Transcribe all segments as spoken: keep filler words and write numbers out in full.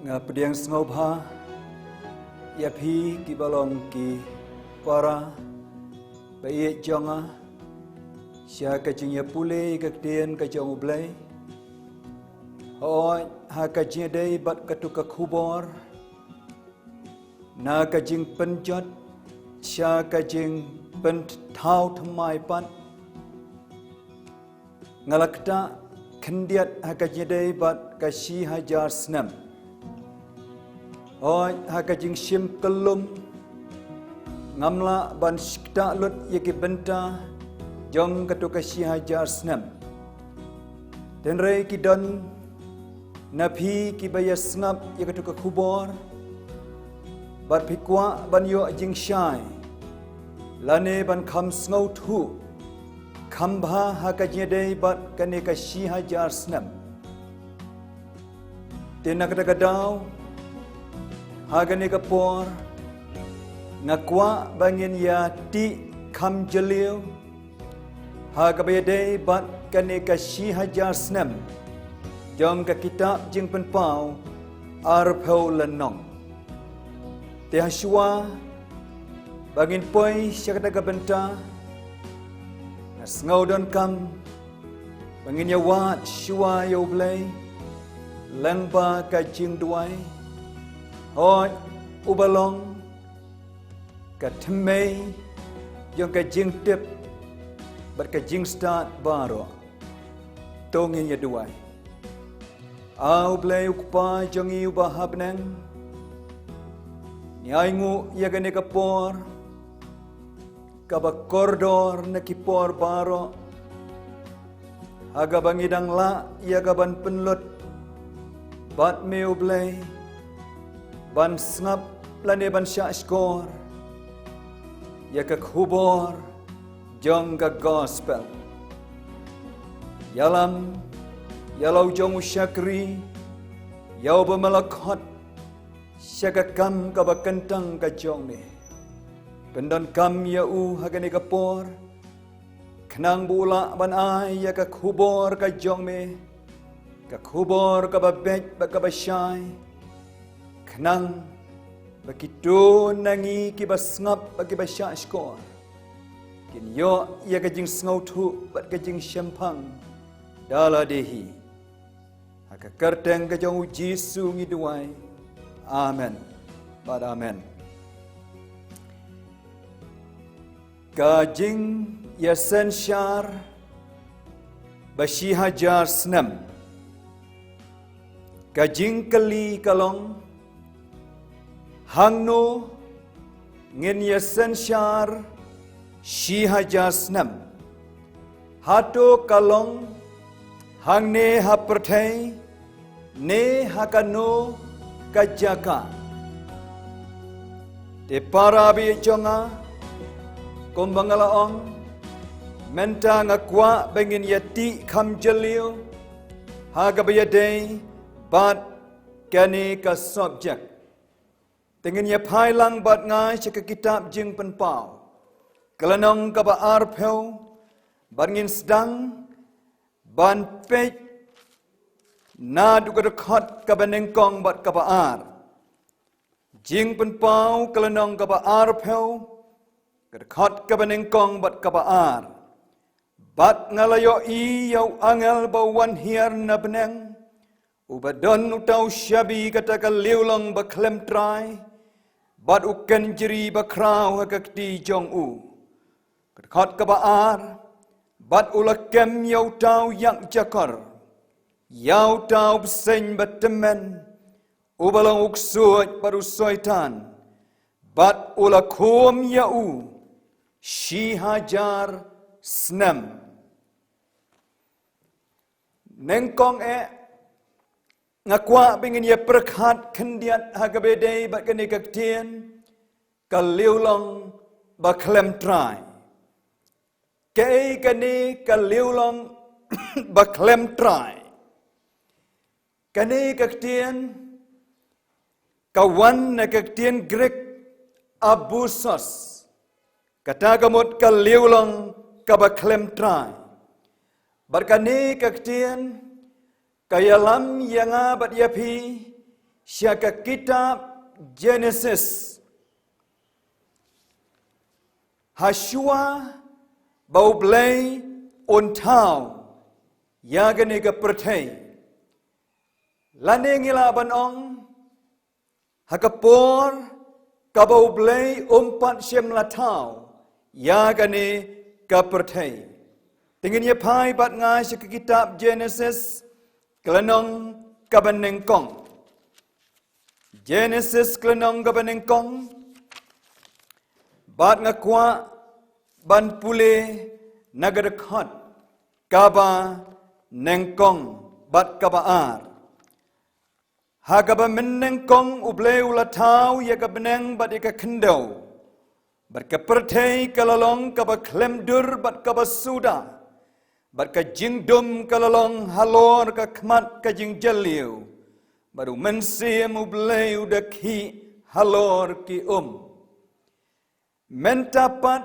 Nga pdiang sngewbha ïa phi kiba long ki para ba ïeit jong nga sha ka jingïapule ïa ka ktien ka jong U Blei. Hooid, ha ka jingïadei bad katu ka khubor, na ka jingpynjot sha ka jingpynthaw thymmai pat, nga la ktah khyndiat ha ka jingïadei bad ka shi hajar snem. Hooid, ha ka jingshim kyllum, ngam lah ban ktah lut ïa ki bynta jong katu ka shi hajar snem. Hynrei ki don na phi kiba ïa sngap ïa katu ka khubor, bad phi kwah ban ïoh jingshai lane ban kham sngewthuh kham bha ha ka jingïadei bad kane ka shi hajar snem. Te na kata ka daw, ha kane ka por, nga kwah ba ngin ïa tih kham jylliew ha kaba ïadei bad kane ka shi hajar snem jong ka kitab Jingpynpaw arphew lynnong. Te hashwa ba ngin poi sha kata ka bynta, nga sngew donkam ba ngin ïa wad shwa ïa U Blei lyngba ka jingduwai. Hooid, uba long ka thymmei jong ka jingtip bad ka jingstad baroh. To ngin ïa duwai. A U Blei U Kpa jong ngi uba ha bneng, ngi ainguh ïa kane ka por kaba kordor na ki por baroh, ha kaba ngi dang lah ïa ka ban pynlut bad me U Blei, ban sngap lane ban shah shkor ïa ka khubor jong ka gospel. Ïalam ïa la u jong u shakri, ïa uba me la khot sha ka kam kaba kyntang ka jong me. Pyndonkam ïa u ha kane ka por, khnang ba u lah ban ai ïa ka khubor ka jong me, ka khubor kaba beit bad kaba shai, khnang ba kito na ngi kiba sngap bad kiba shah shkor kin ïoh ïa ka jingsngewthuh bad ka jingshemphang da lade hi. Ha ka kyrteng ka jong U Jisu ngi duwai. Amen bad amen. Ka jingïasynshar ba shi hajar snem. Ka jingkylli ka long, hangno ngin ïasynshar shi hajar snem? Hato ka long hangne ha pyrthei ne ha kano ka jaka? Te para ba ïeit jong nga, kumba nga la ong, mynta nga kwah ba ngin ïa tih kham jylliew ha kaba ïadei bad kane ka subject. Te ngin ïa phai lang bad nga sha ka kitab Jingpynpaw, ka lynnong kaba arphew, bad ngin sdang ban peit naduh ka dkhot kaba nyngkong bad kaba ar. Jingpynpaw ka lynnong kaba arphew, ka dkhot kaba nyngkong bad kaba ar. Bad nga la ïohi ïa u angel ba u wan hiar na bneng, uba don uta u shabi kata ka liewlong ba khlem trai, bad u kynjri ba khraw ha ka kti jong u. Ka dkhot kaba ar, bad u la kem ïa uta u ïakjakor, ïa uta u bseiñ ba tymmen, uba long u ksuid bad u soitan, bad u la khum ïa u shi hajar snem. Nyngkong eh, nga kwah ba ngin ïa pyrkhat khyndiat ha kaba ïadei bad kane ka ktien, ka liewlong ba khlem trai. Kaei kane ka liewlong ba khlem trai? Kane ka ktien ka wan na ka ktien Grik abusos, kata ka mut ka liewlong kaba khlem trai. Bad kane ka ktien ka ïalam ïa nga bad ïa phi sha ka kitab Genesis. Hashwa ba U Blei un thaw ïa kane ka pyrthei. Lane ngi lah ban ong, ha ka por kaba U Blei um pat shym la thaw ïa kane ka pyrthei. Te ngin ïa phai bad nga sha ka kitab Genesis, ka lynnong kaba nyngkong. Genesis ka lynnong kaba nyngkong. Bad nga kwah ban pule na ka dkhot kaba nyngkong bad kaba ar. Ha kaba mynnyngkong U Blei u la thaw ïa ka bneng bad ïa ka khyndew, bad ka pyrthei ka la long kaba khlem dur bad kaba suda, bad ka jingdum ka la long halor ka khmat ka jingjylliew, bad U Mynsiem U Blei u da khih halor ki um. Mynta pat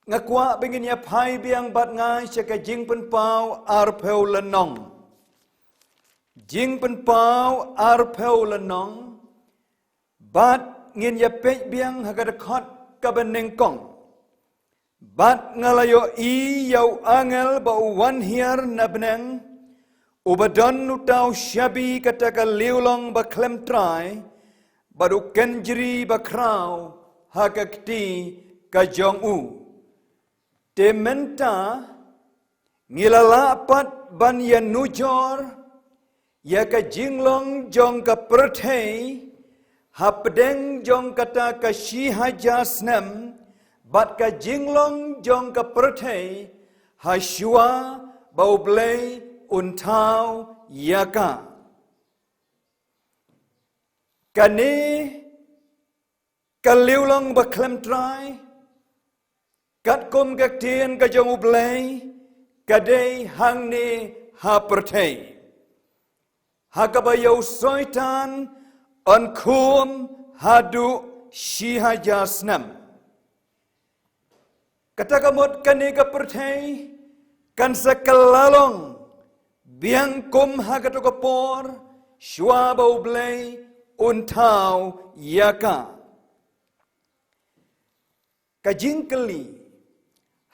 nga kwah ba ngin ïa phai biang bad nga sha ka Jingpynpaw arphew lynnong. Jingpynpaw arphew lynnong. Bad ngin ïa peit biang ha ka dkhot kaba nyngkong. Bad nga la ïohi ïa u angel ba u wan hiar na bneng, uba don uta u shabi kata ka liewlong ba khlem trai, bad u kynjri ba khraw ha ka kti ka jong u. Te mynta ngi la lah pat ban ïanujor ïa ka jinglong jong ka pyrthei hapdeng jong kata ka shi hajar snem, bad ka jinglong jong ka pyrthei hashwa ba U Blei un thaw ïa ka. Kane ka liewlong ba khlem trai, katkum ka ktien ka jong U Blei, ka dei hangne ha pyrthei, ha kaba ïa u Soitan yn khum haduh shi hajar snem. Kata ka mut kane ka pyrthei kan sa kylla long biang kum ha kato ka por, shwa ba U Blei un thaw ïa ka. Ka jingkylli,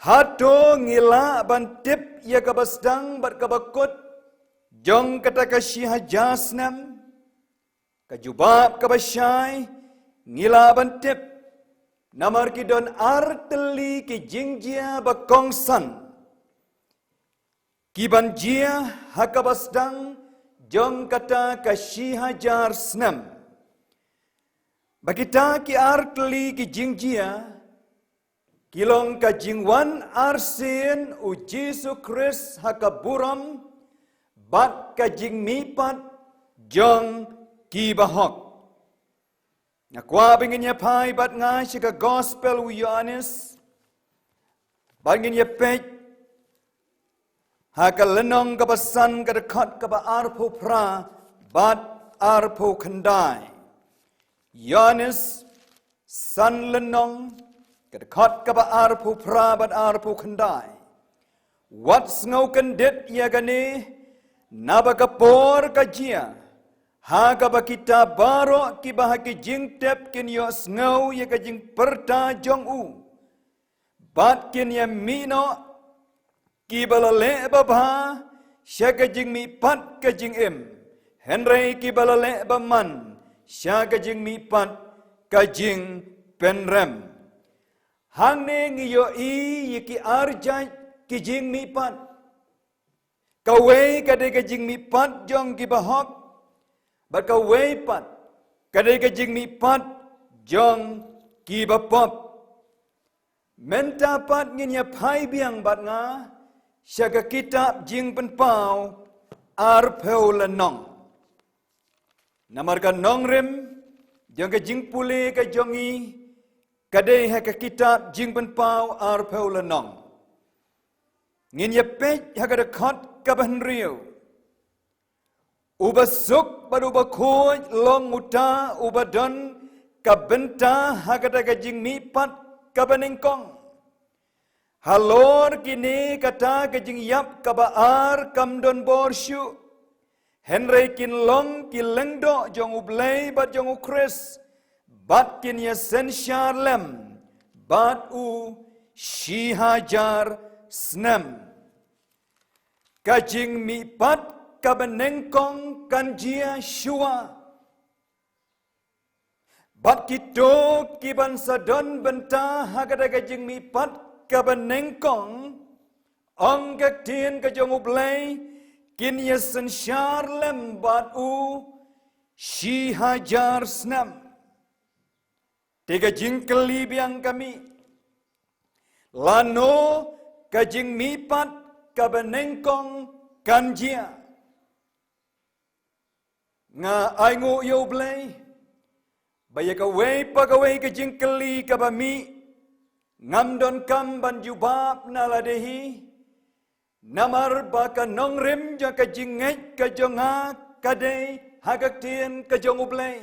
hato ngi lah ban tip ïa kaba sdang bad kaba kut jong kata ka shi hajar snem? Ka jubab kaba shai, ngi lah ban tip, namar ki don ar tylli ki jingjia ba kongsan ki ban jia ha kaba sdang jong kata ka shi hajar snem. Ba kita ki ar tylli ki jingjia ki long ka jingwan arsien U Jisu Khrist ha ka burom, bad ka jingmihpat jong ki bahok. Nga kwah ba ngin ïa phai bad nga sha ka Gospel u Ïoannis, bad ngin ïa peit ha ka lynnong kaba san, ka dkhot kaba arphew phra bad arphew khyndai. Ïoannis san lynnong, ka dkhot kaba arphew phra bad arphew khyndai. Wat sngew kyndit ïa kane, naba ka por ka jia ha kaba kita baroh kiba ha ki jingtep kin ïohsngew ïa ka jingpyrta jong u, bad kin ïa mih noh, kiba la leh babha sha ka jingmihpat ka jingim, hynrei kiba la leh bymman sha ka jingmihpat ka jingpynrem. Hangne ngi ïohi ïa ki ar jait ki jingmihpat. Kawei ka dei ka jingmihpat jong ki bahok, bad kawei pat ka dei ka jingmihpat jong ki bapop. Mynta pat ngin ïa phai biang bad nga sha ka kitab Jingpynpaw arphew lynnong. Namar ka nongrim jong ka jingpule ka jong ngi ka dei ha ka kitab Jingpynpaw arphew lynnong. Ngin ïa peit ha ka dkhot kaba hynriew. Uba suk bad uba khuid long uta uba don ka bynta ha kata ka jingmihpat kaba nyngkong. Halor kine kata ka jingïap kaba ar kam don bor shuh. Hynrei kin long ki lyngdoh jong U Blei bad jong U Khrist, bad kin ïa synshar lem bad u shi hajar snem. Ka jingmihpat kaba nyngkong kan jia shuwa. Bad kito kiban sa don bynta ha kata ka jingmihpat kaba nyngkong, ong ka ktien ka jong U Blei, kin ïa synshar lem bad u shi hajar snem. Te ka jingkylli biang ka mih, lano ka jingmihpat kaba nyngkong kan jia? Nga ainguh ïa U Blei ba ïa kawei pa kawei ka jingkylli kaba mih, ngam donkam ban jubab na lade hi. Namar ba ka nongrim jong ka jingngeit ka jong nga ka dei ha ka ktien ka jong U Blei.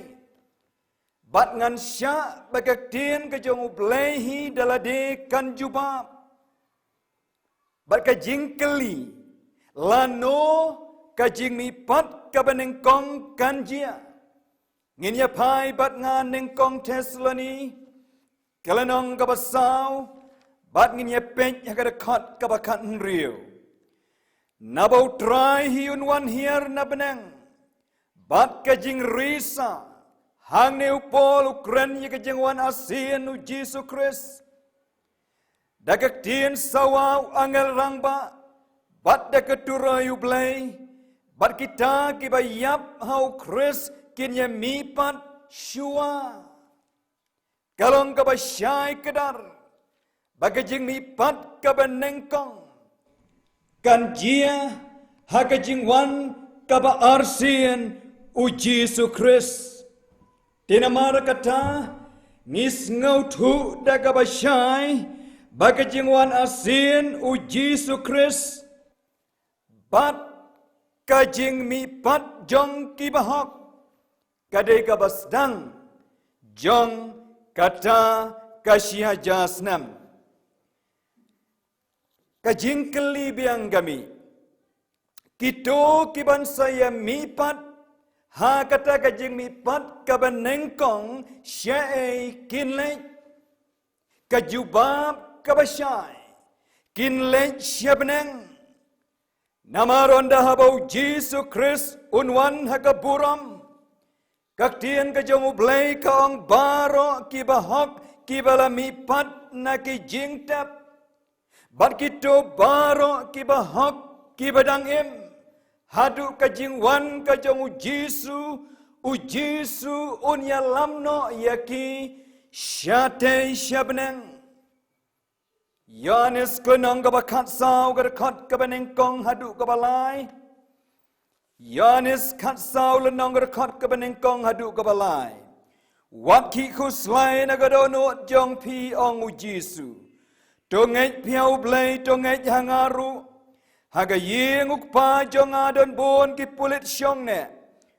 Bad ngan shah ba ka ktien ka jong U Blei hi da lade kan jubab. Bad ka jingkylli, lano ka jingmihpat kaba nyngkong kan jia? Ngin ïa phai bad nga Nyngkong Thessaloni, ka lynnong kaba saw, bad ngin ïa peit ha ka dkhot kaba khathynriew. Naba U Trai hi un wan hiar na bneng bad ka jingrisa. Hangne u Paul u kren ïa ka jingwan arsien U Jisu Khrist da ka ktien sawa u angel rangbah, bad da ka turoi U Blei, bad kita kiba ïap ha U Khrist kin ïa mihpat shuwa. Ka long kaba shai kdar ba ka jingmihpat kaba nyngkong kan jia ha ka jingwan kaba arsien U Jisu Khrist. Te namar kata, ngi sngewthuh da kaba shai ba ka jingwan arsien U Jisu Khrist bad ka jingmihpat jong ki bahok ka dei kaba sdang jong kata ka shi hajar snem. Ka jingkylli biang ka mih, kito kiban sa ïa mihpat ha kata ka jingmihpat kaba nyngkong, shaei kin leit? Ka jubab kaba shai, kin leit sha bneng. Namar ynda haba U Jisu Khrist un wan ha ka burom, ka ktien ka jong U Blei ka ong baroh ki bahok kiba la mihpat na ki jingtep, bad kito baroh ki bahok kiba dang im, haduh ka jingwan ka jong U Jisu, U Jisu un ïalam noh ïa ki shatei sha bneng. Ïoannis ka lynnong kaba khatsaw, ka dkhot kaba nyngkong haduh kaba lai. Ïoannis khatsaw, lynnong, ka dkhot kaba nyngkong haduh kaba lai. Wat khih khuslai na ka dohnud jong phi, ong U Jisu. To ngeit phi ha U Blei, to ngeit ha nga ruh. Ha ka ïing U Kpa jong nga don bun ki pulit shongneh.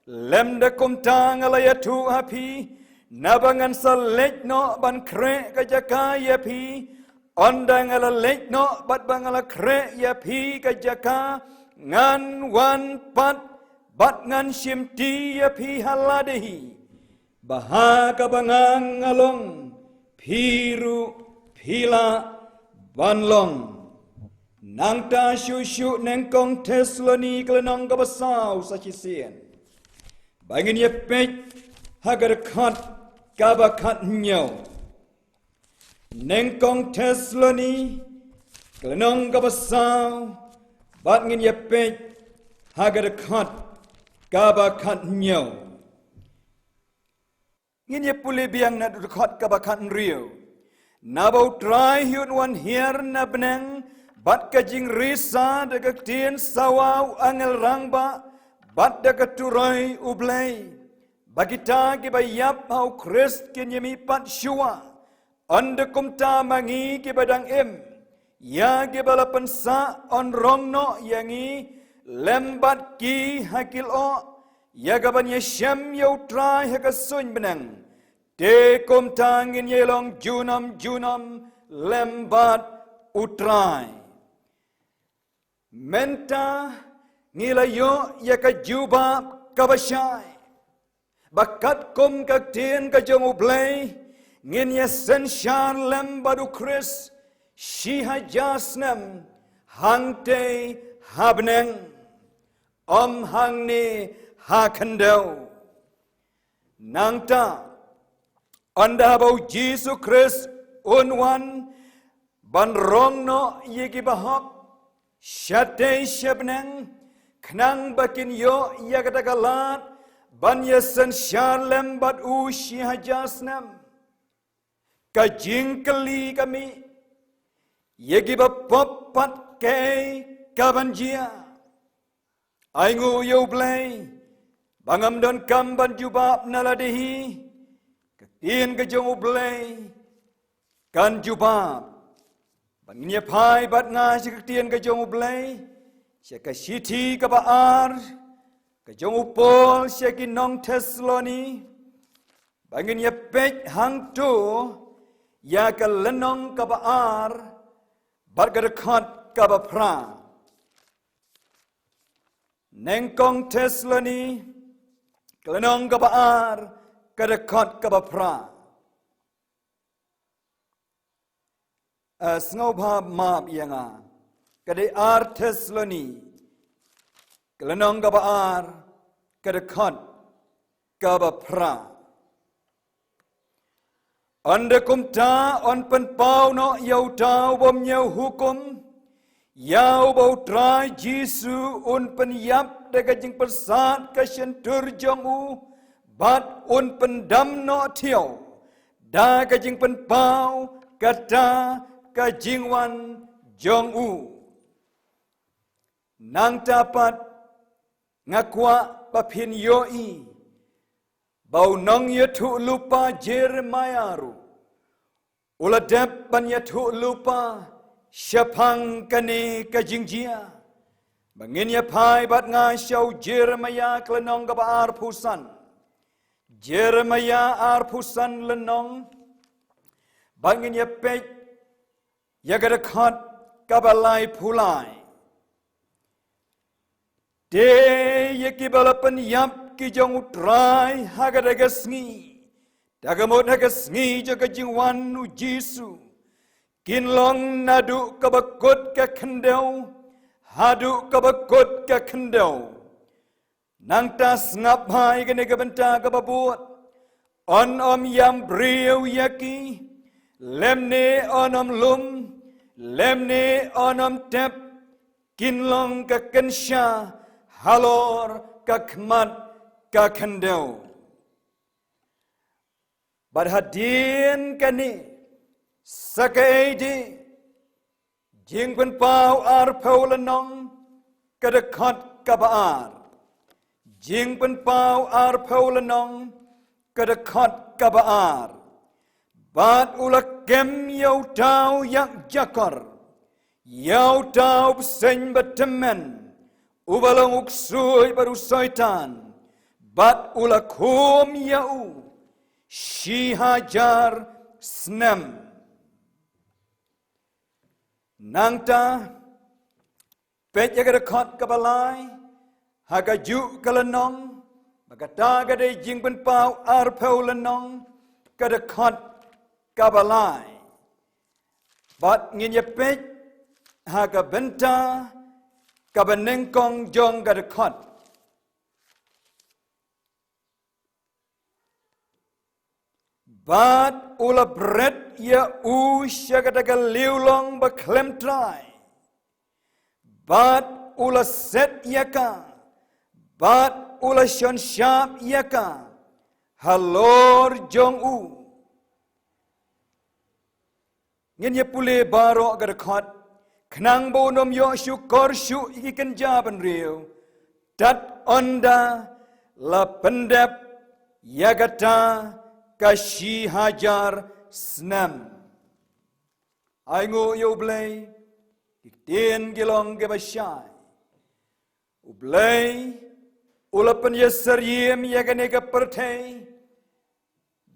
Lymda kumta nga la ïathuh ha phi, naba ngan sa leit noh ban khreh ka jaka ïa phi. Ynda nga la leit noh bad ba nga la khreh ïa phi ka jaka, ngan wan pat bad ngan shimti ïa phi ha lade hi, ba ha kaba nga, nga long, phi ruh phi lah ban long. Nangta shuh shuh, Nyngkong Thessaloni ka lynnong kaba saw sa shisien, ba ngin ïa peit ha ka dkhot kaba khathynñiew. Nyngkong Thessaloni ka lynnong kaba saw, bad ngin ïa peit ha ka dkhot kaba khathynñiew. Ngin ïa pule biang na dkhot kaba khathynriew. Naba U Trai hi un wan hiar na bneng bad ka jingrisa, da ka ktien sawa u angel rangbah, bad da ka turoi U Blei, ba kita kiba ïap ha U Khrist kin ïa mihpat shuwa. Ynda kumta ma ngi kiba dang im, ïa kiba la pynsah, yn rong noh ïa ngi lem bad ki ha ki lyoh, ïa kaban ïashem ïa U Trai ha ka suiñ bneng. Te kumta ngin ïa long junom junom lem bad U Trai. Mynta ngi la ïoh ïa ka jubab kaba shai, ba katkum ka ktien ka jong U Blei ngin ïa synshar lem bad U Khrist shi hajar snem, hangtei ha bneng, ym hangne ha khyndew. Nangta, ynda ba U Jisu Khrist un wan ban rong noh ïa ki bahok shatei sha bneng, khnang ba kin ïoh ïa kata ka lad ban ïa synshar lem bad u shi hajar snem, ka jingkylli ka mih ïa ki bapop pat, kaei kaban jia? Ai nguh ïa U Blei ba ngam donkam ban jubab na lade hi, ka ktien ka jong U Blei kan jubab. Ba ngin ïa phai bad nga sha ka ktien ka jong U Blei, sha ka shithi kaba ar ka jong u Paul sha ki nong Thessaloni, ba ngin ïa peit hangto ïa ka lynnong kaba ar bad ka dkhot kaba phra. Nyngkong Thessaloni, ka lynnong kaba ar, ka dkhot kaba phra. Eh, sngewbha map ïa nga. Ka dei ar Thessaloni, ka lynnong kaba ar, ka dkhot kaba phra. Ynda kumta yn pynpaw noh ïa uta u bym ñiew hukum, ïa uba U Trai Jisu un pynïap da ka jingpyrsad ka shyntur jong u, bad un pyndam noh thiaw da ka jingpynpaw kata ka jingwan jong u. Nangta pat nga kwah ba phin ïohi ba u nongïathuhlypa Jeremiah ruh u la dep ban ïathuhlypa shaphang kane ka jingjia. Ba ngin ïa phai bad nga sha u Jeremiah ka lynnong kaba arphew san. Jeremiah arphew san lynnong, ba ngin ïa peit ïa ka dkhot kaba laiphew lai. Te ïa kiba la pynïap ki jong U Trai ha kata ka sngi, da ka mut ha ka sngi jong ka jingwan U Jisu, kin long naduh kaba kut ka khyndew haduh kaba kut ka khyndew. Nangta sngap bha ïa kane ka bynta kaba bud. Yn ym ïam briew ïa ki, lymne yn ym lum, lymne yn ym tep, kin long ka kynsha halor ka khmat ka khyndew. Bad hadien kane, sa kaei, Jingpynpaw arphew lynnong, ka dkhot kaba ar. Jingpynpaw arphew lynnong, ka dkhot kaba ar. Bad u la kem ïa uta u ïakjakor, ïa uta u bseiñ ba tymmen, uba long u ksuid bad u Soitan, bad u la khum ïa u shi hajar snem. Nangta, peit ïa ka dkhot kaba lai ha kajuh ka lynnong, ba kata ka dei Jingpynpaw arphew lynnong, ka dkhot kaba lai. Bad ngin ïa peit ha ka bynta kaba nyngkong jong ka dkhot. Bad u la bret ïa u sha kata ka liwlong bakhlem trai. Bad u la set ïa ka, bad u la shon shap ïa ka halor jong u. Ngin ïa pule baroh ka dkhot, khnang ba un ym ïoh shukor shuh ïa ki kynja bynriew, tad ynda la pyndep ïa kata ka shi hajar snem. Ai nguh ïa U Blei, ki ktien ki long kiba shai. U Blei u la pynïasyriem ïa kane ka pyrthei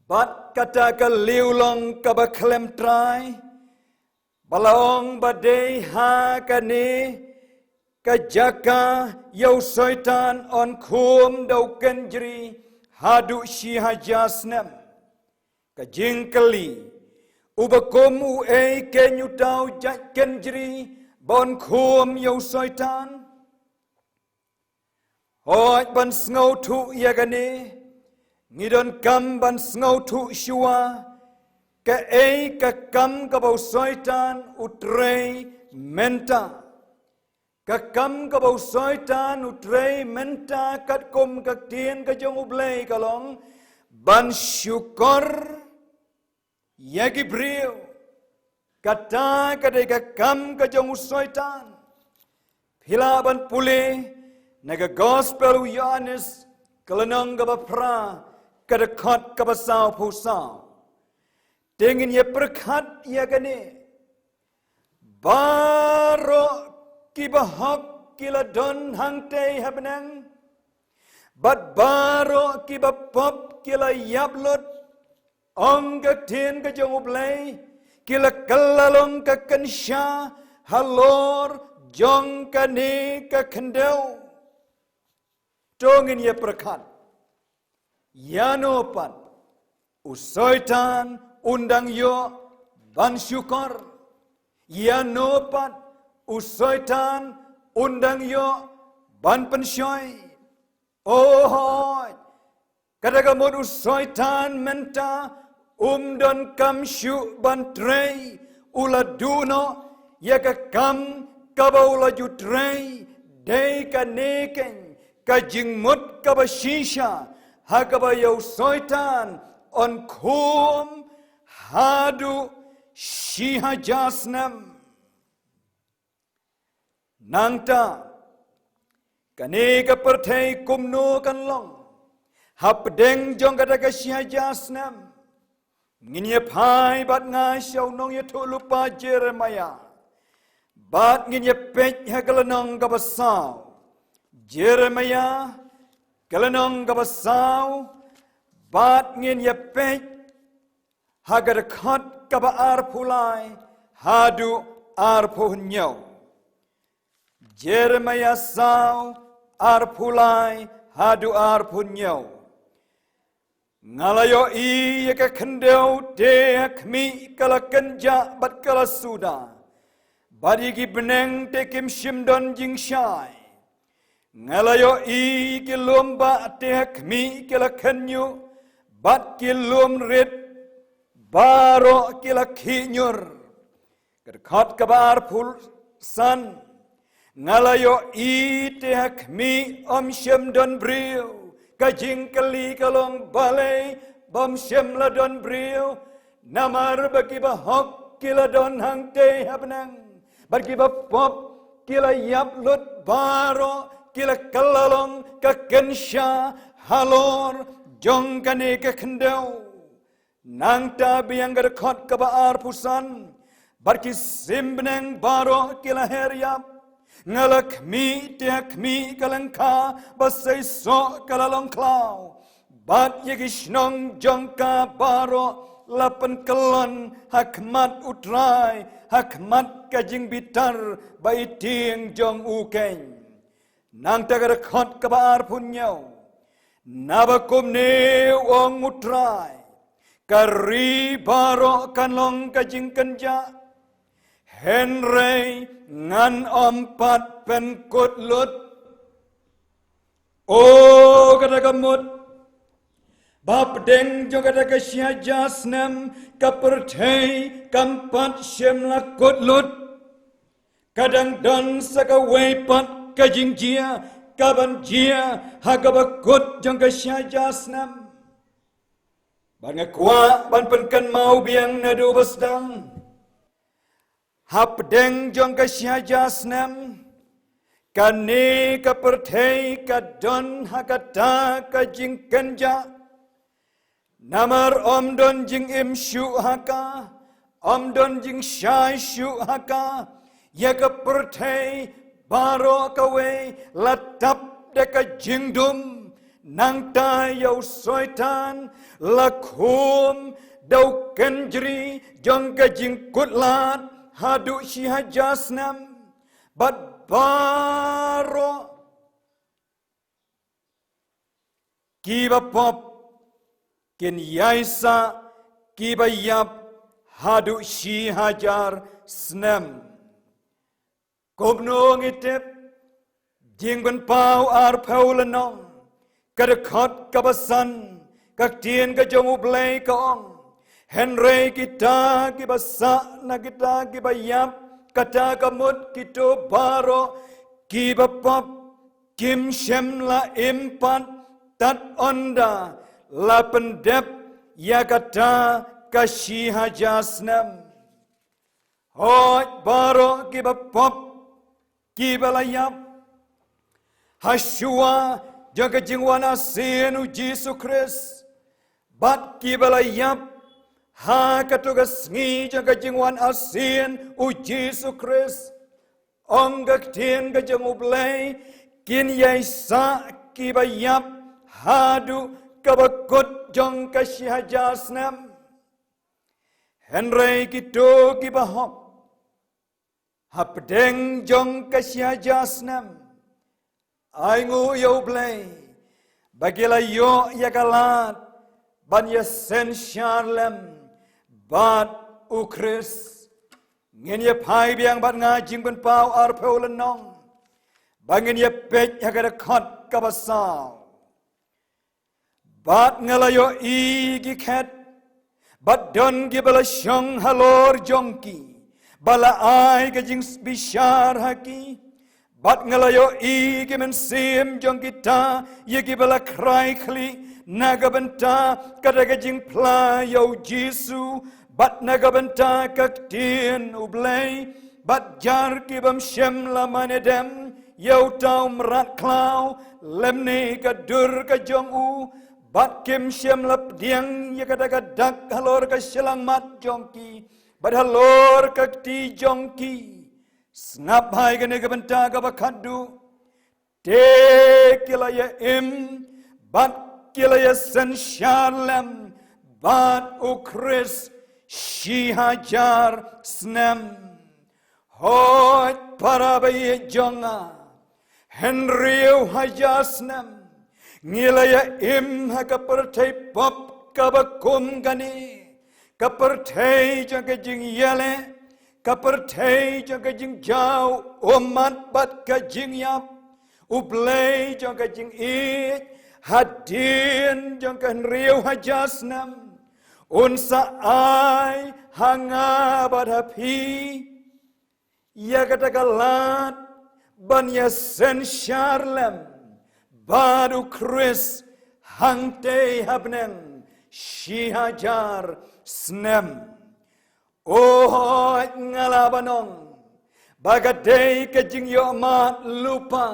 bad kata ka liwlong kaba khlem trai, ba la ong ba dei ha kane Ka jaka ïa u Soitan yn khum da u kynjri haduh shi hajar snem. Ka jingkylli, uba kum uei keiñ uta u jait kynjri ba yn khum ïa u Soitan? Hooid, ban sngewthuh ïa kane, ngi donkam ban sngewthuh shuwa kaei ka kam kaba u Soitan u trei mynta. Ka kam kaba u Soitan u trei mynta katkum ka ktien ka jong U Blei ka long ban shukor ïa ki briew. Kata ka dei ka kam ka jong u Soitan. Phi lah ban pule na ka Gospel u Ïoannis, ka lynnong kaba phra, ka dkhot kaba sawphew saw. Te ngin ïa pyrkhat ïa kane. Baroh kiba hok ki la don hangtei ha bneng, bad baroh kiba pop ki la ïap lut, ong ka ktien ka jong U Blei, ki la kylla long ka kynsha halor jong kane ka khyndew. To ngin ïa pyrkhat. Ïa no pat u Soitan un dang ïoh ban shukor? Ïa no pat u Soitan un dang ïoh ban pynshoi? O hooid, kata ka mut u Soitan mynta um donkam shuh ban trei, u la duh noh ïa ka kam kaba u la ju trei. Dei kane keiñ ka jingmut kaba shisha ha kaba ïa u Soitan yn khum haduh shi hajar snem. Nangta, kane ka pyrthei kumno kan long hapdeng jong kata ka shi hajar snem? Ngin ïa phai bad nga sha u nongïathuhlypa Jeremaïah, bad ngin ïa peit ha ka lynnong kaba saw. Jeremaïah, ka lynnong kaba saw, bad ngin ïa peit ha ka dkhot kaba arphew lai haduh arphew hynñiew. Jeremaïah saw, arphew lai haduh arphew hynñiew. Nga la ïohi ïa ka khyndew te ha khmih ka la kynjah bad ka la suda, bad ïa ki bneng te kim shym don jingshai. Nga la ïohi ki lum bah te ha khmih ki la khynñiuh, bad ki lum rit baroh ki la khih ñiur. Ka dkhot kaba arphew san. Nga la ïohi te ha khmih ym shym don briew. Ka jingkylli ka long, balei bym shym la don briew? Namar ba kiba hok ki la don hangtei ha bneng, bad kiba pop ki la ïap lut baroh, ki la kylla long ka kynsha halor jong kane ka khyndew. Nangta biang ka dkhot kaba arphew san. Bad ki sim bneng baroh ki la her ïap. Nga la khmih te ha khmih ka lyngkha ba seisoh ka la long khlaw, bad ïa ki shnong jong ka baroh la pynkyllon ha khmat U Trai, ha khmat ka jingbitar ba i tieng jong u keiñ. Nangta ka dkhot kaba arphew hynñiew. Naba kumne, ong U Trai, ka ri baroh kan long ka jingkynjah, hynrei ngan ym pat pynkut lut. O, kata ka mut ba hapdeng jong kata ka shi hajar snem ka pyrthei kam pat shym la kut lut. Ka dang don sa kawei pat ka jingjia kaban jia ha kaba kut jong ka shi hajar snem. Bad nga kwah ban pynkynmaw biang naduh ba sdang. Hapdeng jong ka shi hajar snem, kane ka pyrthei ka don ha kata ka jingkynjah. Namar ym don jingim shuh ha ka, ym don jingshai shuh ha ka. Ïa ka pyrthei baroh kawei la tap da ka jingdum. Nangta ïa u Soitan la khum da u kynjri jong ka jingkutlad haduh shi hajar snem. Bad baroh kiba pop kin ïaisah kiba ïap haduh shi hajar snem. Kumno ngi tip? Jingpynpaw arphew lynnong, ka dkhot kaba san, ka ktien ka jong U Blei ka ong: Hynrei kita kiba sah na kita kiba ïap, kata ka mut kito baroh kiba pop, kim shym la im pat tad ynda la pyndep ïa kata ka shi hajar snem. Hooid, baroh kiba pop, kiba la ïap ha shuwa jong ka jingwan arsien U Jisu Khrist, bad kiba la ïap ha kato ka sngi jong ka jingwan arsien U Jisu Khrist, ong ka ktien ka jong U Blei, kin ïaisah kiba ïap haduh kaba kut jong ka shi hajar snem. Hynrei kito kiba hok hapdeng jong ka shi hajar snem, ai nguh ïa U Blei ba ki la ïoh ïa ka lad ban ïasynshar lem bad U Khrist. Ngin ïa phai biang bad nga Jingpynpaw arphew lynnong, ba ngin ïa peit ha ka dkhot kaba saw. Bad nga la ïohi ki khet, bad don kiba la shong halor jong ki, ba la ai ka jingbishar ha ki. Bad nga la ïohi ki mynsiem jong kita ïa kiba la khrai khlieh na ka bynta kata ka jingphla ïa U Jisu, bad na ka bynta ka ktien U Blei, bad jar ki bym shym la mane dem ïa uta u mrad khlaw, lymne ka dur ka jong u, bad kim shym la pdiang ïa kata ka dak halor ka shyllangmat jong ki, bad halor ka kti jong ki. Sngap bha ïa kane ka bynta kaba khatduh. Te ki la ïa im, bad ki la ïasynshar lem bad U Khrist shi hajar snem. Hooid, para baieit jong nga, hynriew hajar snem ngi la ïa im ha ka pyrthei pop kaba kum kane, ka pyrthei jong ka jingïaleh, ka pyrthei jong ka jingjaw ummat bad ka jingïap. U Blei jong ka jingïeit, hadien jong ka hynriew hajar snem, un sa ai ha nga bad ha phi ïa kata ka lad ban ïasynshar lem bad U Khrist hangtei ha bneng shi hajar snem. O hooid, nga lah ban ong ba ka dei ka jingïohmad lypa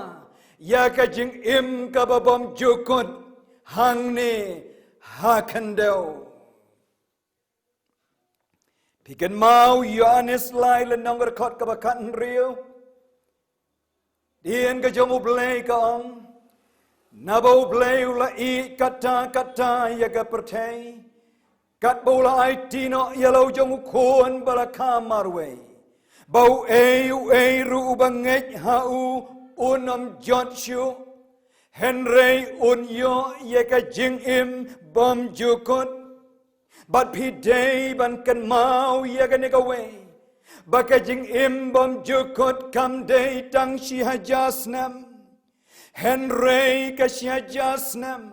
ïa ka jingim kaba bymjukut hangne ha khyndew. Phi kynmaw Ïoannis lai lynnong, ka dkhot kaba khathynriew. Ktien ka jong U Blei ka ong: Naba U Blei u la ïeit katta katta ïa ka pyrthei, katba u la aiti noh ïa la u jong u Khun ba la kha marwei, ba uei uei ruh uba ngeit ha u un ym jot shuh, hynrei un ïoh ïa ka jingim bymjukut. Bad phi dei ban kynmaw ïa kane kawei, ba ka jingim bymjukut kam dei tang shi hajar snem, hynrei ka shi hajar snem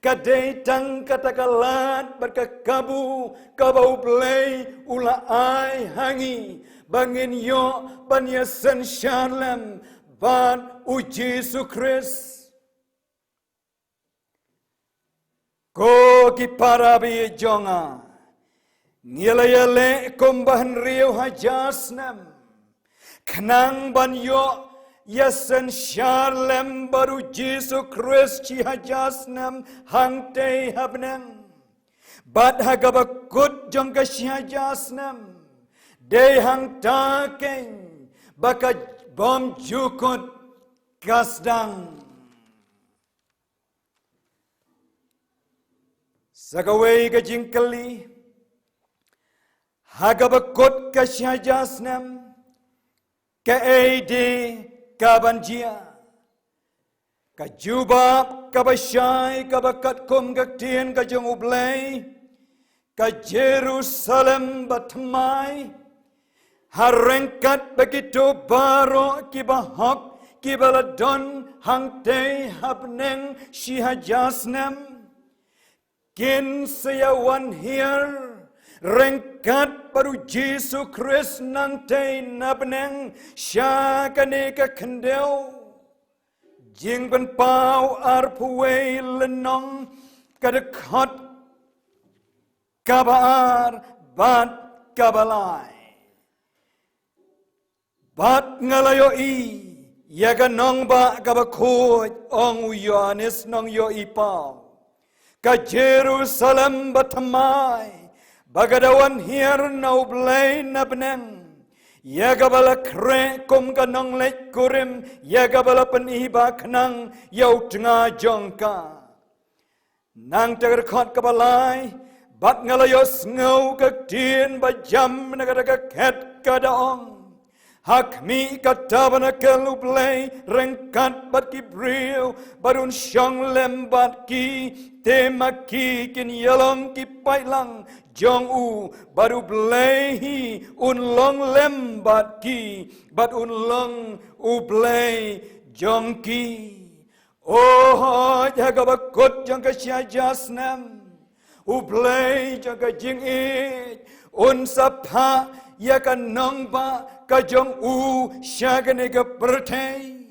ka dei tang kata ka lad bad ka kabu kaba U Blei u la ai ha ngi ba ngin ïoh ban ïasynshar lem bad U Jisu Khrist. Ko ki para baieit jong nga, ngi la ïaleh kumba hynriew hajar snem khnang ban ïoh ïasynshar lem bad U Jisu Khrist shi hajar snem hangtei ha bneng. Bad ha kaba kut jong ka shi hajar snem, dei hangta keiñ ba ka bymjukut ka sdang. Sa kawei ka jingkylli, ha kaba kut ka shi hajar snem, Kaei de kaban jia? Ka jubab kaba shai kaba katkum ka ktien ka jong U Blei, ka Jerusalem bathymmai, ha ryngkat bad kito baroh kiba hok kiba la don hangtei ha bneng shi hajar snem. Kin sa ïa wan hiar ryngkat bad U Jisu Khrist nangtei na bneng sha kane ka khyndew. Jingpynpaw arphew wei lynnong, ka dkhot kaba ar bad kaba lai. Bad nga la ïohi ïa ka nongbah kaba khuid, ong u Ïoannis nongïohi paw, ka Jerusalem bathymmai, ba ka da wan hiar na U Blei na bneng, ïa kaba la khreh kum ka nongleit kurim, ïa kaba la pyni ba khnang ïa u tnga jong ka. Nangta ka dkhot kaba lai, bad nga la ïohsngew ka ktien ba jam na kata ka khet ka da ong: Ha khmih ka tabernakl U Blei ryngkat bad ki briew, bad un shong lem bad ki, te ma ki kin ïalong ki paidlang jong u, bad U Blei hi un long lem bad ki, bad un long U Blei jong ki. O hooid, ha kaba kut jong ka shi hajar snem, U Blei jong ka jingïeit un sa phah ïa ka nongbah ka jong u sha kane ka pyrthei.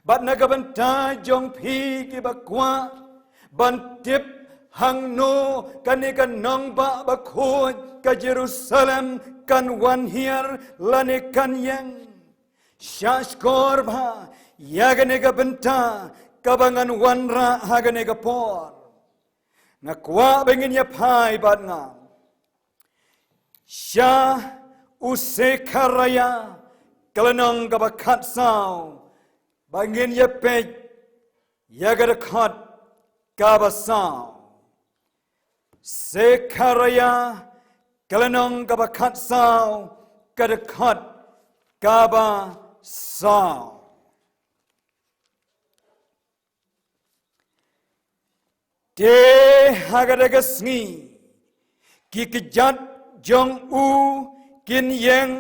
Bad na ka bynta jong phi kiba kwah ban tip hangno kane ka nongbah bakhuid ka Jerusalem kan wan hiar lane kan ïeng, sngap skhor bha ïa kane ka bynta kaba ngan wanrah ha kane ka por. Nga kwah ba ngin ïa phai bad nga sha u Sekharaïa ka lynnong kaba khatsaw, ba ngin ïa peit ïa ka dkhot kaba saw. Sekharaïa ka lynnong kaba khatsaw, ka dkhot kaba saw. Te ha kata ka sngi ki kjat jong u kin ïeng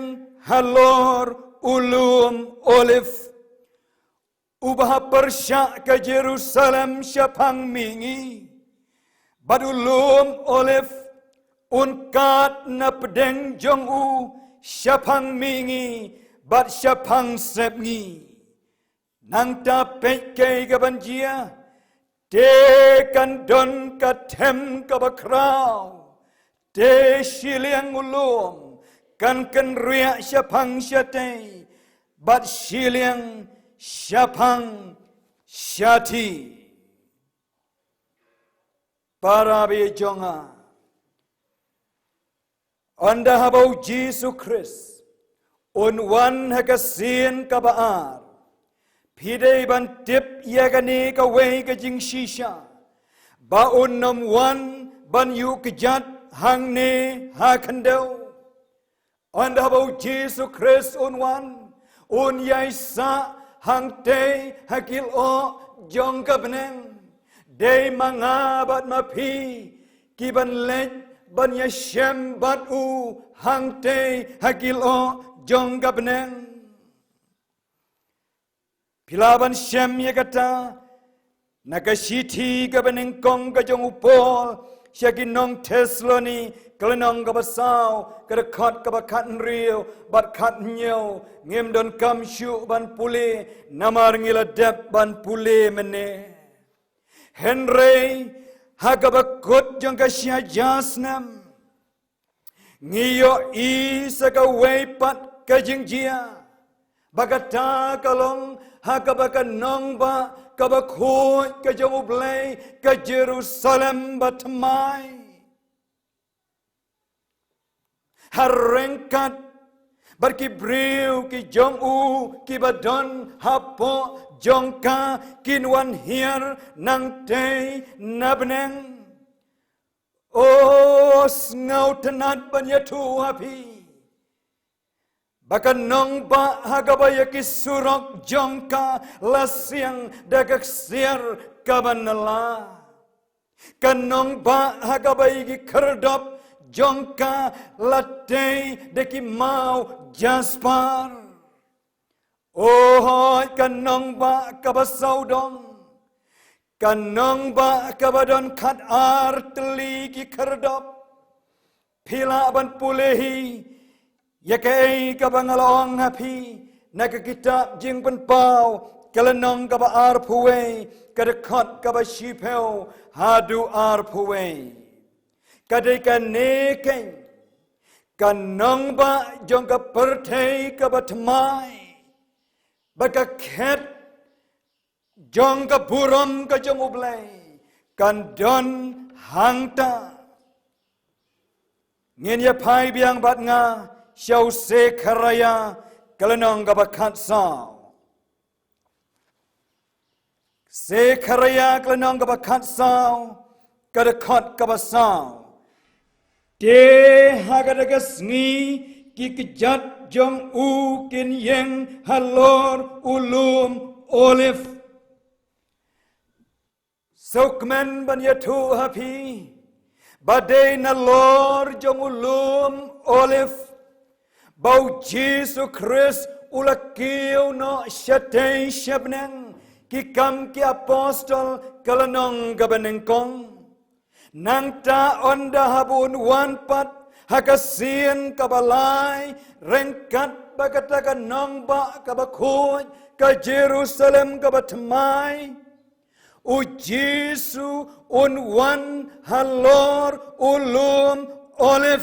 halor u lum Olib, uba ha pyrshah ka Jerusalem shaphang mihngi. Bad u lum Olib un kad na pdeng jong u shaphang mihngi bad shaphang sepngi. Nangta peit kaei kaban jia, te kan don ka them kaba khraw, te shiliang u lum kan kynriah shaphang shatei, bad shiliang shaphang shathie. Para baieit jong nga, ynda haba u Jisu Khrist un wan ha ka sien kaba ar, phi dei ban tip ïa kane kawei ka jingshisha, ba un nym wan ban ïuh kjat hangne ha khyndew. Ynda haba u Jisu Khrist un wan, un ïai sah hangtei ha ki lyoh jong ka bneng, dei ma nga bad ma phi kiban leit ban ïashem bad u hangtei ha ki lyoh jong ka bneng. Phi lah ban shem ïa kata na ka shithi kaba nyngkong ka jong u Paul sha ki nong Thessaloni, ka lynnong kaba saw, ka dkhot kaba khathynriew bad khathynñiew. Ngim donkam shuh ban pule, namar ngi la dep ban pule mynne. Hynrei ha kaba kut jong ka shi hajar snem, ngi ïohi sa kawei pat ka jingjia, ba kata ka long ha kaba ka nongbah kaba khuid ka jong U Blei, ka Jerusalem bathymmai. Ha ryngkat bad ki briew ki jong u kiba don hapoh jong ka, kin wan hiar nangtei na bneng. O, sngewtynnad ban ïathuh ha phi, Ba ka nongbah ha kaba ïa ki surok jong ka la siang da ka ksiar kaba nylla. Ka nongbah ha kaba ïa ki khyrdop jong ka la tei da ki maw jaspar. O hooid, ka nongbah kaba sawdong, ka nongbah kaba don khat ar tylli ki khyrdop. Phi lah ban pule hi ïa kaei kaba nga la ong ha phi na ka kitab Jingpynpaw, ka lynnong kaba arphew wei, ka dkhot kaba shiphew haduh arphew wei. Ka dei kane keiñ ka nongbah jong ka pyrthei kaba thymmai, ba ka khet jong ka burom ka jong U Blei kan don hangta. Ngin ïa phai biang bad nga sha u Sekharaïa, ka lynnong kaba khatsaw. Sekharaïa, ka lynnong kaba khatsaw, ka dkhot kaba saw. Te ha kata ka sngi ki kjat jong u kin ïeng halor u lum Olib. Sngewkmen ban ïathuh ha phi ba dei nalor jong u lum Olib ba u Jisu Khrist u la kiew noh shatei shabneng, Ki Kam ki Apostol, ka lynnong kaba nyngkong. Nangta ynda haba un wan pat ha ka sien kaba lai, ryngkat bad kata ka nongbah kaba khuid, ka Jerusalem kaba thymmai, u Jisu un wan halor u lum Olib.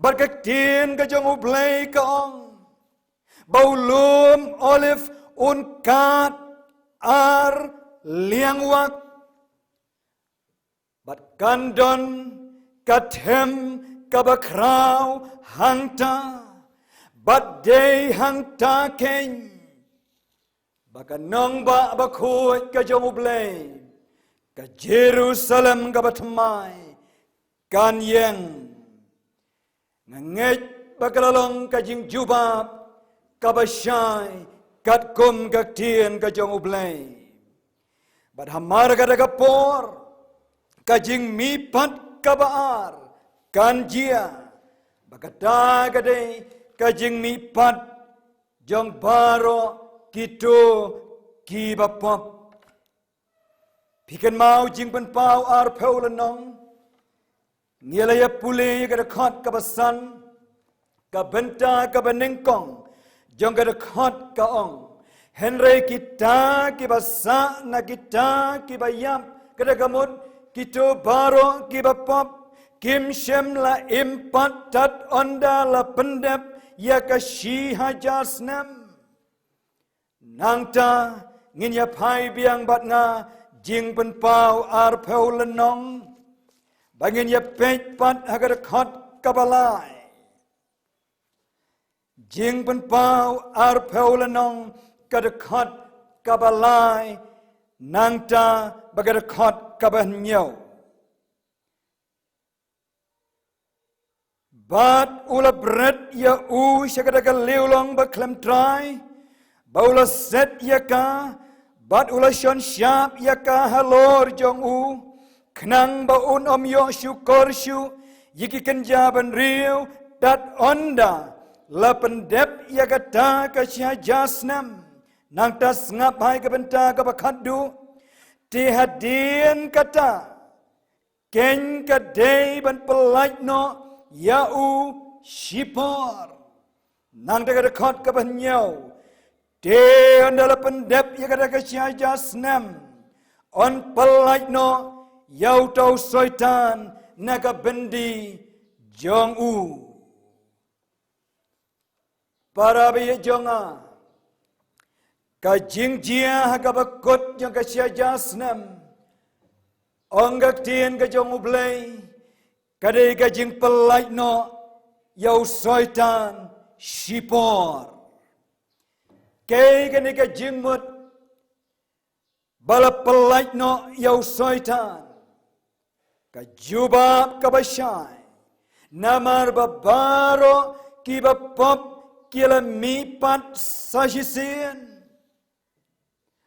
Bad ka ktien ka jong U Blei ka ong ba u lum Olib un kad ar liang wak, bad kan don ka them kaba khraw hangta, bad dei hangta keiñ ba ka nongbah bakhuid ka jong U Blei, ka Jerusalem kaba thymmai, kan ïeng. Nga ngeit ba ka la long ka jingjubab kaba shai katkum ka ktien ka jong U Blei. Bad hamar kata ka por, ka jingmihpat kaba ar kan jia, ba kata ka dei ka jingmihpat jong baroh kito kiba pop. Phi kynmaw Jingpynpaw arphew lynnong, ngi la ïa pule ïa ka dkhot kaba san, ka bynta kaba nyngkong jong ka dkhot ka ong: Hynrei kita kiba sah na kita kiba ïap, kata ka mut kito baroh kiba pop, kim shym la im pat tad ynda la pyndep ïa ka shi hajar snem. Nangta ngin ïa phai biang bad nga Jingpynpaw arphew lynnong, ba ngin ïa peit pat ha ka dkhot kaba lai. Jingpynpaw arphew lynnong, ka dkhot kaba lai, nangta bad ka dkhot kaba hynñiew. Bad u la bret ïa u sha kata ka liwlong bakhlem trai, bad u la set ïa ka, bad u la shon shap ïa ka halor jong u, khnang ba un ym ïoh shukor shuh ïa ki kynja bynriew, tad ynda la pyndep ïa kata ka shi hajar snem. Nangta sngap ha ka bynta kaba khatduh. Te hadien kata, keiñ ka dei ban pyllait noh ïa u shipor. Nangta ka dkhot kaba hynñiew: Te ynda la pyndep ïa kata ka shi hajar snem, yn pyllait noh ïa uta u Soitan na ka byndi jong u. Para baieit jong nga, ka jingjia ha kaba kut jong ka shi hajar snem, ong ka ktien ka jong U Blei, ka dei ka jingpyllait noh ïa u Soitan shipor. Kaei kane ka jingmut ba la pyllait noh ïa u Soitan? Ka jubab kaba shai, Namar ba baroh kiba pop ki la mihpat sa shisien,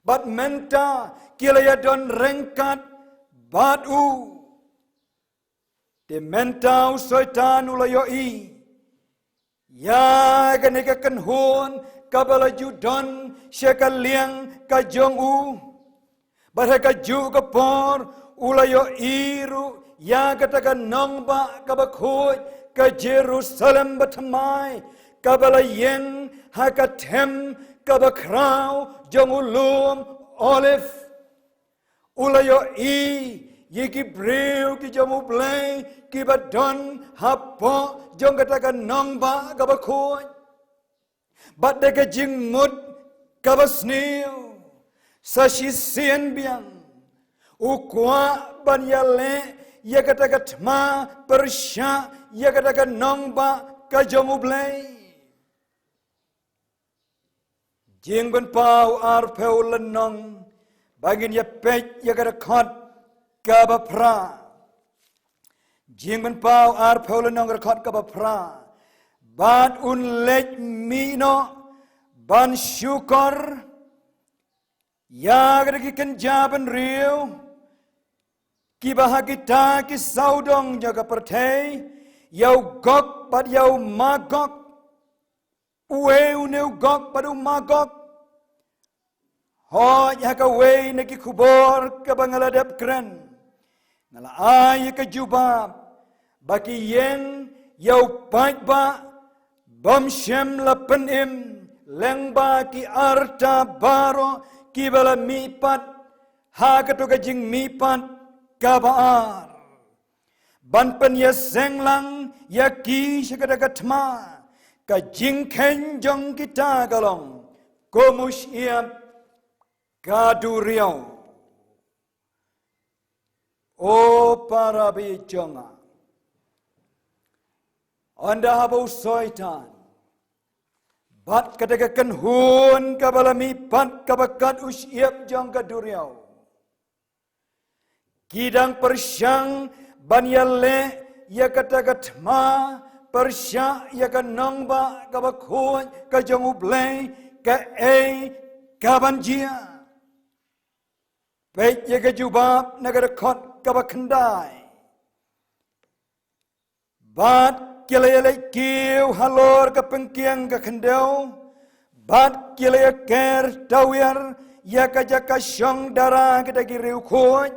bad mynta ki la ïadon ryngkat bad u. Te mynta u Soitan u la ïohi ïa kane ka kynhun kaba la ju don sha ka liang ka jong u. Bad ha kajuh ka por u la ïohi ruh ïa kata ka nongbah kaba khuid ka Jerusalem bathymmai, kaba la ïeng ha ka them kaba khraw jong u lum Olive. U la ïohi ïa ki briew ki jong U Blei kiba don hapoh jong kata ka nongbah kaba khuid. Bad da ka jingmut kaba sniew, sa shisien biang u kwah ban ïaleh ïa kata ka thma pyrshah ïa kata ka nongbah ka jong U Blei. Jingpynpaw arphew lynnong, ba ngin ïa peit ïa ka dkhot kaba phra. Jingpynpaw arphew lynnong, ka dkhot kaba phra. Bad un leit mih noh ban shukor ïa kata ki kynja bynriew kiba ha kita ki sawdong jong ka pyrthei, ïa u Gog bad ïa u Magog. Uei une u Gog bad u Magog? Hooid, ha kawei na ki khubor kaba nga la dep kren, nga la ai ïa ka jubab ba ki ïeng ïa u paidbah bym shym la pynim lyngba ki arta baroh kiba la mihpat ha kato ka jingmihpat kaba ar, ban pynïaseng lang ïa ki sha kata ka thma. Ka jingkheiñ jong kita ka long kum u shyiap ka duriaw. O para baieit jong nga, ynda haba u Soitan bad kata ka kynhun kaba la mihpat kaba kat u shyiap jong ka duriaw ki dang pyrshang ban ïaleh ïa kata ka thma pyrshah ïa ka nongbah kaba khuid ka jong U Blei, kaei kaban jia? Peit ïa ka jubab na ka dkhot kaba khyndai. Bad ki la ïaleit kiew halor ka pyngkiang ka khyndew, bad ki la ïaker tawiar ïa ka jaka shong dara kita ki riewkhuid,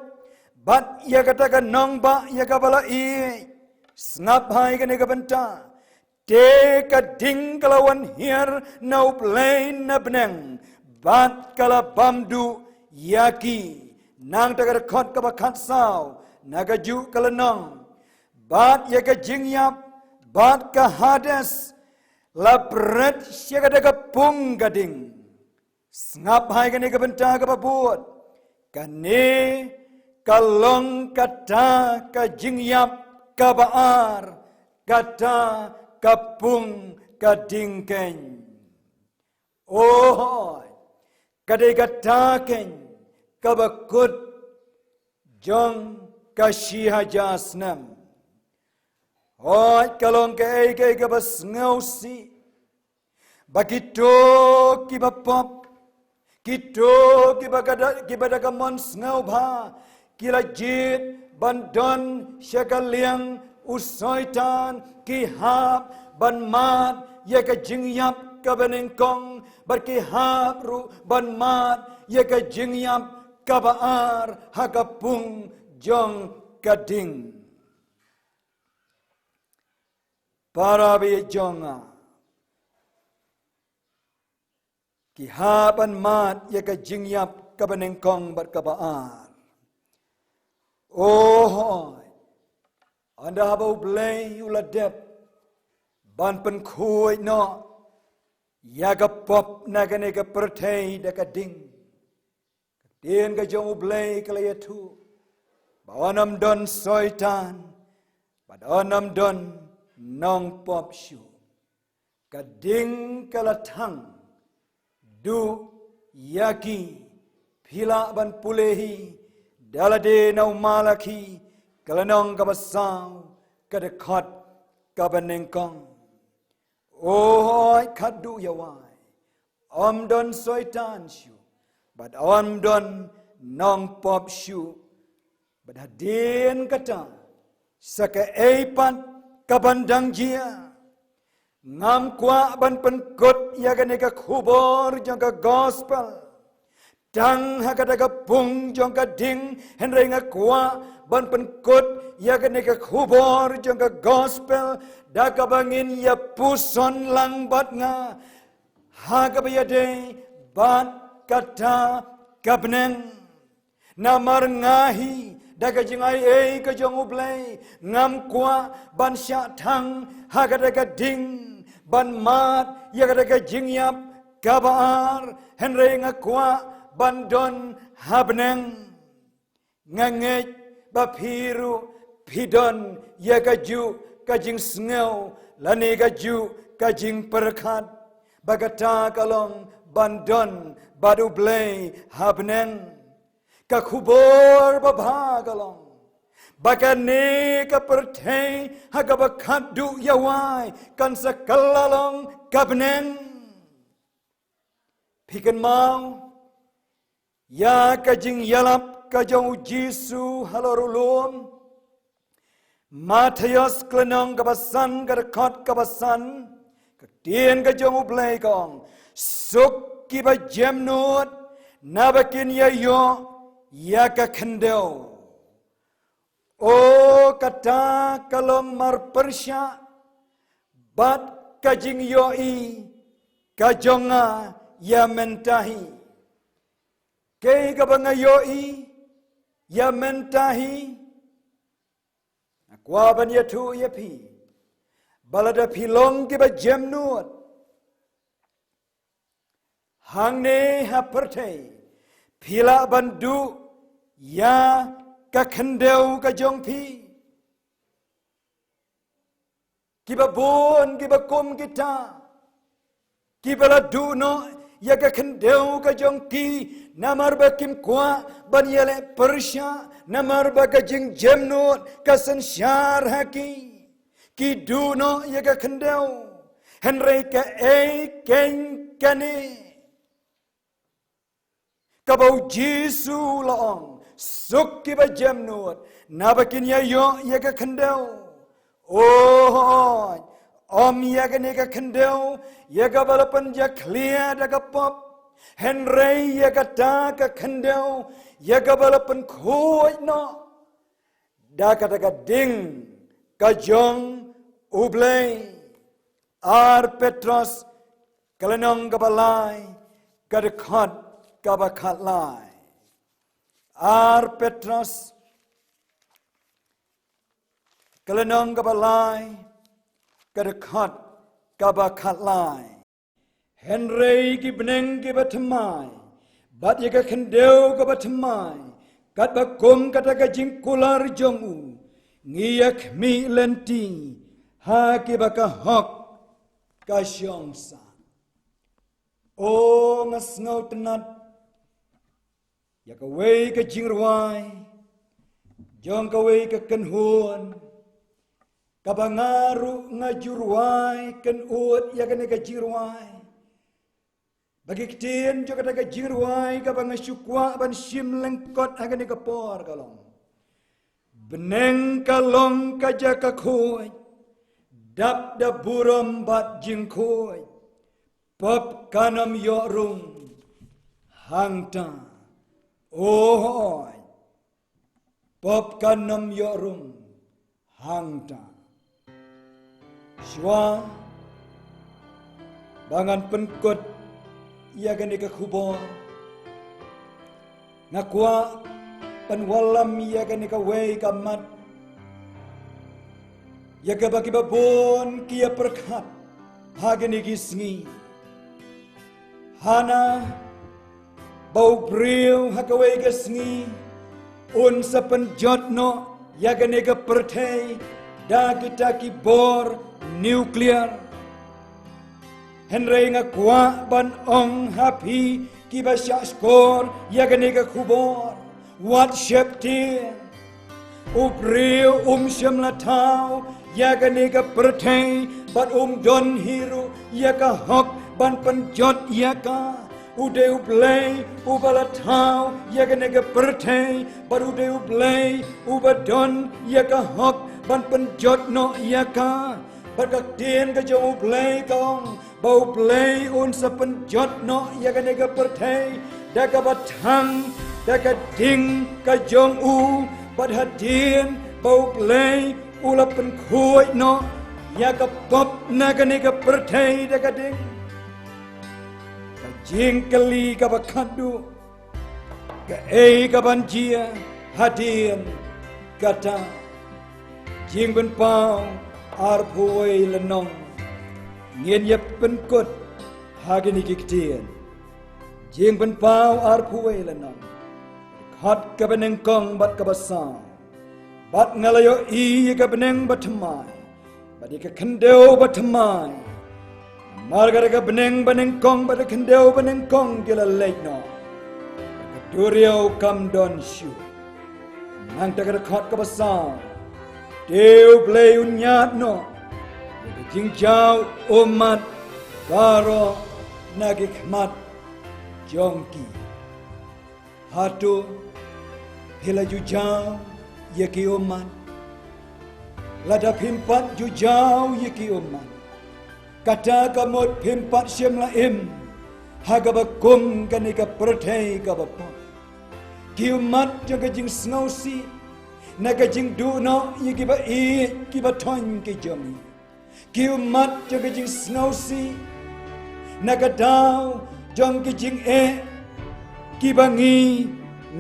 bad ïa kata ka nongbah ïa kaba la ïeit. Sngap bha ïa kane ka bynta. Te ka ding ka la wan hiar na U Blei na bneng, bad ka la bam duh ïa ki. Nangta ka dkhot kaba khatsaw, na kajuh ka lynnong. Bad ïa ka jingïap bad ka Hades la bret sha kata ka pung ka ding. Sngap bha ïa kane ka bynta kaba bud. Kane ka long kata ka jingïap kaba ar, kata ka pung ka ding keiñ. O hooid, ka dei kata keiñ kaba kut jong ka shi hajar snem. Hooid, ka long kaei kaei kaba sngewsih ba kito kiba pop, kito kiba ka da, kiba da ka mon sngewbha, ki la jied ban don sha ka liang u Soitan, ki hap ban mad ïa ka jingïap kaba nyngkong, bad ki hap ruh ban mad ïa ka jingïap kaba ar ha ka pung jong ka ding. Para baieit jong nga, ki hap ban mad ïa ka jingïap kaba nyngkong bad kaba ar. O hooid, ynda haba U Blei u la dep ban pynkhuid noh ïa ka pop na kane ka pyrthei da ka ding, ka ktien ka jong U Blei ka la ïathuh ba un ym don Soitan, bad un ym don nongpop shuh. Ka ding ka la thang duh ïa ki. Phi lah ban pule hi da lade na u Malakhi ka lynnong kaba saw, ka dkhot kaba nyngkong. O hooid, khadduh ïa wai, ym don soitan shuh, bad ym don nongpop shuh. Bad hadien kata, sa kaei pat kaban dang jia, ngam kwah ban pynkut ïa kane ka khubor jong ka gospel tang ha kata ka pung jong ka ding, hynrei nga kwah ban pynkut ïa kane ka khubor jong ka gospel da kaba ngin ïa puson lang bad nga ha kaba ïadei bad kata ka bneng. Namar nga hi, da ka jingai ei ka jong U Blei, ngam kwah ban shah thang ha kata ka ding ban mad ïa kata ka jingïap kaba ar, hynrei nga kwah ban don ha bneng. Nga ngeit ba phi ruh phi don ïa kajuh ka jingsngew lane kajuh ka jingpyrkhat ba kata ka long ban don bad U Blei ha bneng. Ka khubor babha ka long ba kane ka pyrthei ha kaba khadduh ïa wai kan sa kylla long ka bneng. Phi kynmaw ïa ka jingïalap ka jong U Jisu halor u lum. Mathaios ka lynnong kaba san, ka dkhot kaba san, ka ktien ka jong U Blei ka ong, suk kiba jemnud, naba kin ïa ïoh ïa ka khyndew. O, kata ka long mar pyrshah bad ka jingïohi ka jong nga ïa mynta hi. Kaei kaba nga ïohi ïa mynta hi? Nga kwah ban ïathuh ïa phi ba lada phi long kiba jemnud hangne ha pyrthei, phi lah ban duh ïa ka khyndew ka jong phi. Kiba bun, kiba kum kita, kiba la duh noh ïa ka khyndew ka jong ki, namar ba kim kwah ban ïaleh pyrshah, namar ba ka jingjemnud ka synshar ha ki. Ki duh noh ïa ka khyndew. Hynrei kaei keiñ kane kaba U Jisu u la ong, suk kiba jemnud, naba kin ïa ïoh ïa ka khyndew. O hooid, ym ïa kane ka khyndew ïa kaba la pynjakhlia da ka pop, hynrei ïa kata ka khyndew ïa kaba la pynkhuid noh da kata ka ding ka jong U Blei. Ar Petros ka lynnong kaba lai, ka dkhot kaba khatlai. Ar Petros ka lynnong kaba lai, ka dkhot kaba khatlai. Hynrei ki bneng kiba thymmai bad ïa ka khyndew kaba thymmai, katba kum kata ka jingkular jong u, ngi ïa khmih lynti ha kiba ka hok ka shong sah. O, nga sngewtynnat ïa kawei ka jingrwai jong kawei ka kynhun, kaba nga ruh nga ju rwai kynud ïa kane ka jingrwai. Ba ki ktien jong kata ka jingrwai kaba nga shu kwah ban shim lyngkot ha kane ka por ka long, bneng ka long ka jaka khuid, dap da burom bad jingkhuid. Pop kan ym ïoh rung hangta. O hooid, pop kan ym ïoh rung hangta. Shuwa ba ngan pynkut ïa kane ka khubor, nga kwah ban wallam ïa kane kawei ka mat ïa kaba kiba bun ki ïa pyrkhat ha kine ki sngi. Hana ba u briew ha kawei ka sngi un sa pynjot noh ïa kane ka pyrthei da kita ki bor nuclear. Hynrei nga kwah ban ong ha phi kiba shah shkor ïa kane ka khubor, wat sheptieng. U briew um shym la thaw ïa kane ka pyrthei, bad um don hi ruh ïa ka hok ban pynjot ïa ka. U dei U Blei uba la thaw ïa kane ka pyrthei, bad u dei U Blei uba don ïa ka hok ban pynjot noh ïa ka. Bad ka ktien ka jong U Blei ka ong ba U Blei un sa pynjot noh ïa kane ka pyrthei da kaba thang da ka ding ka jong u, bad hadien ba U Blei u la pynkhuid noh ïa ka pop na kane ka pyrthei da ka ding. Ka jingkylli kaba khatduh, kaei kaban jia hadien kata? Jingpynpaw arphew wei lynnong ngin ïa pynkut ha kine ki ktien. Jingpynpaw arphew wei lynnong, dkhot kaba nyngkong bad kaba saw. Bad nga la ïohi ïa ka bneng bathymmai bad ïa ka khyndew bathymmai. Namar kata ka bneng banyngkong bad ka khyndew banyngkong ki la leit noh, ka duriaw kam don shuh. Nangta ka dkhot kaba saw, te U Blei un ñiad noh ïa ka jingjaw ummat baroh na ki khmat jong ki. Hato phi la ju jaw ïa ki ummat? Lada phim pat ju jaw ïa ki ummat, kata ka mut phim pat shym la im ha kaba kum kane ka pyrthei kaba pop. Ki ummat jong ka jingsngewsih na ka jingduh noh ïa kiba ïeit kiba thoiñ ki jong ngi. Ki ummat jong ka jingsngewsih na ka daw jong ki jingeh kiba ngi,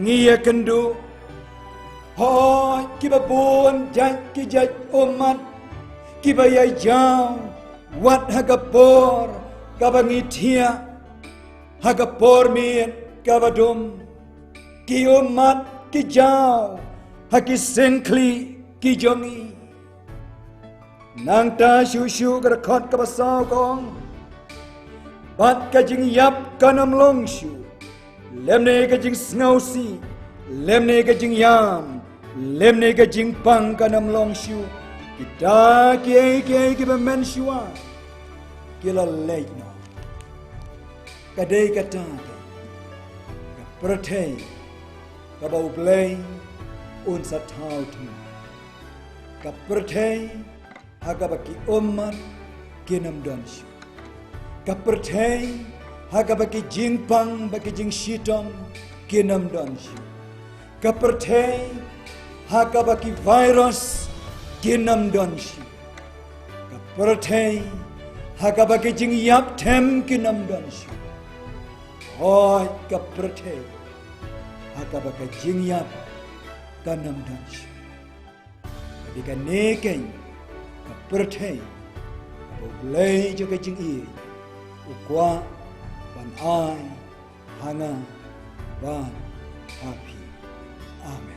ngi ïakynduh. Hooid, kiba bun jait ki jait ummat kiba ïa jaw wat ha ka por kaba ngi thiah, ha ka por miet kaba dum. Ki ummat ki jaw ha ki syngkhlieh ki jong ngi. Nangta shuh shuh ka dkhot kaba saw ka ong, bad ka jingïap kan ym long shuh, lymne ka jingsngewsih, lymne ka jingïam, lymne ka jingpang kan ym long shuh. Kita kiei kiei kiba mynshuwa ki la leit noh. Ka dei kata ka pyrthei kaba U Blei un sa thaw thymmai. Ka pyrthei ha kaba ki ummat kin ym don shuh. Ka pyrthei ha kaba ki jingpang bad ki jingshitom kin ym don shuh. Ka pyrthei ha kaba ki virus kin ym don shuh. Ka pyrthei ha kaba ki jingïap them kin ym don shuh. Hooid, ka pyrthei ha kaba ka jingïap kan ym don shuh. Ka dei kane keiñ ka pyrthei kaba U Blei jong ka jingïeit u kwah ban ai ha nga bad ha phi. Amen.